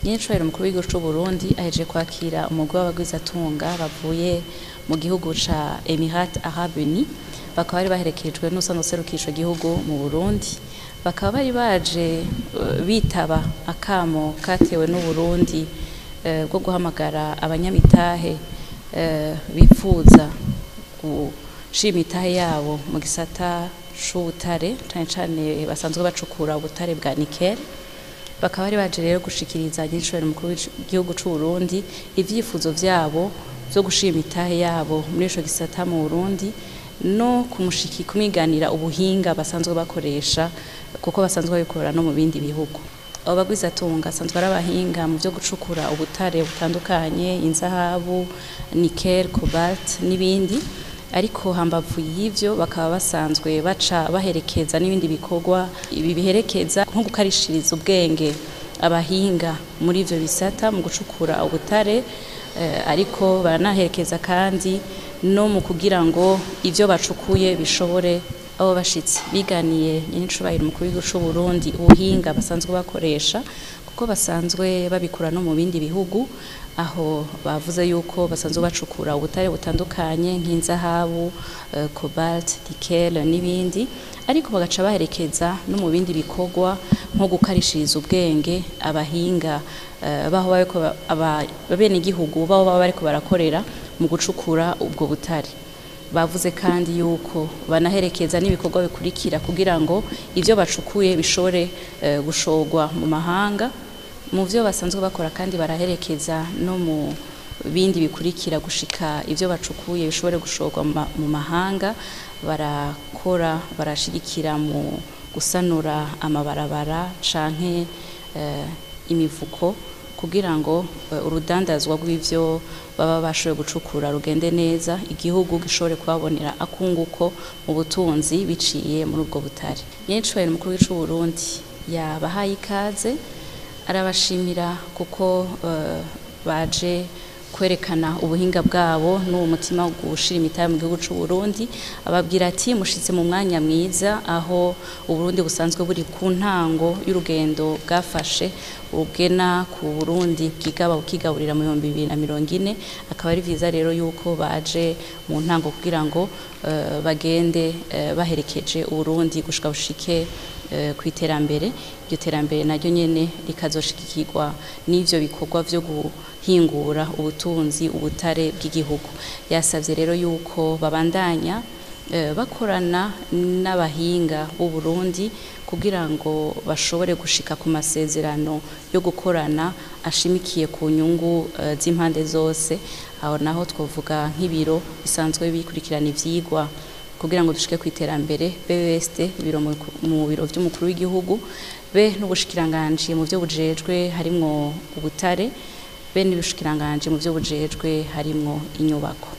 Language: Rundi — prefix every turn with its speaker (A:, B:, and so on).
A: Nyenicubahiro umukuru w'igihugu c'Uburundi ahejeje kwakira umugwi w'abagwizatunga bavuye mu gihugu ca Emirats Arabes Unis, bakaba bari baherekejwe n'uwusanzwe aserukira ico gihugu mu Burundi. Bakaba bari baje bitaba akamo katewe n'Uburundi bwo guhamagara abanyamitahe bipfuza gushira imitahe yabo mu gisata c'ubutare, cane cane basanzwe bacukura ubutare bwa nickel. Bakaba bari baje rero gushikiriza Nyenicubahiro umukuru w'igihugu c'Uburundi ivyifuzo vyabo vyo gushira imitahe yabo muri ico gisata mu Burundi, no kumwiganira ubuhinga basanzwe bakoresha, kuko basanzwe babikora no mu bindi bihugu. Abo bagwizatunga basanzwe ari abahinga mu vyo gucukura ubutare butandukanye, inzahabu, nickel, cobalt n'ibindi, ariko hambavu y'ivyo bakaba basanzwe baca baherekeza n'ibindi bikorwa ibi biherekeza, nko gukarishiriza ubwenge abahinga muri ivyo bisata mu gucukura ubutare, ariko baranaherekeza kandi no mu kugira ngo ivyo bacukuye bishobore. Abo bashitsi biganiye Nyenicubahiro umukuru w'igihugu c'Uburundi ubuhinga basanzwe bakoresha, kuko basanzwe babikura no mu bindi bihugu, aho bavuze yuko basanzwe bacukura ubutare butandukanye nk'inzahabu, cobalt, nickel n'ibindi, ariko bagaca baherekeza no mu bindi bikorwa nko gukarishiriza ubwenge abahinga baho bariko abenegihugu baho baba bariko barakorera mu gucukura ubwo butare. Bavuze kandi yuko banaherekeza n'ibikorwa bikurikira kugira ngo ivyo bacukuye bishobore gushorwa mu mahanga. Mu vyo basanzwe bakora kandi baraherekeza no mu bindi bikurikira gushika ivyo bacukuye bishobore gushorwa mu mahanga. Barakora, barashigikira mu gusanura amabarabara canke imivuko, kugira ngo urudandazwa rw'ivyo baba bashoboye gucukura rugende neza, igihugu gishobore kubabonera akunguko mu butunzi biciye muri ubwo butare. Nyenicubahiro umukuru w'igihugu c'Uburundi yabahaye ikaze, arabashimira kuko baje kwerekana ubuhinga bwabo n'uwo mutima wo gushira imitahe mu gihugu c'Uburundi. Ababwira ati: "Mushitse mu mwanya mwiza, aho Uburundi busanzwe buri ku ntango y'urugendo bwafashe ugena ku Burundi bwigaba bukigaburira mu 2040." Akaba ari vyiza rero yuko baje mu ntango kugira ngo bagende baherekeje Uburundi gushika bushike kw'iterambere. Iryo terambere naryo nyene rikazoshigikirwa n'ivyo bikorwa vyo guhingura ubutunzi, ubutare bw'igihugu. Yasavye rero yuko babandanya bakorana n'abahinga b'u Burundi kugira ngo bashobore gushika ku masezerano yo gukorana ashimikiye ku nyungu z'impande zose. Aho naho twovuga nk'ibiro bisanzwe bikurikirana ivyigwa kugira ngo dushike kw'iterambere, BBST, ibiro mu biro vy'umukuru w'igihugu, be n'ubushikiranganji mu vyo bujejwe harimwo ubutare, be n'ubushikiranganji mu vyo bujejwe harimwo inyubako.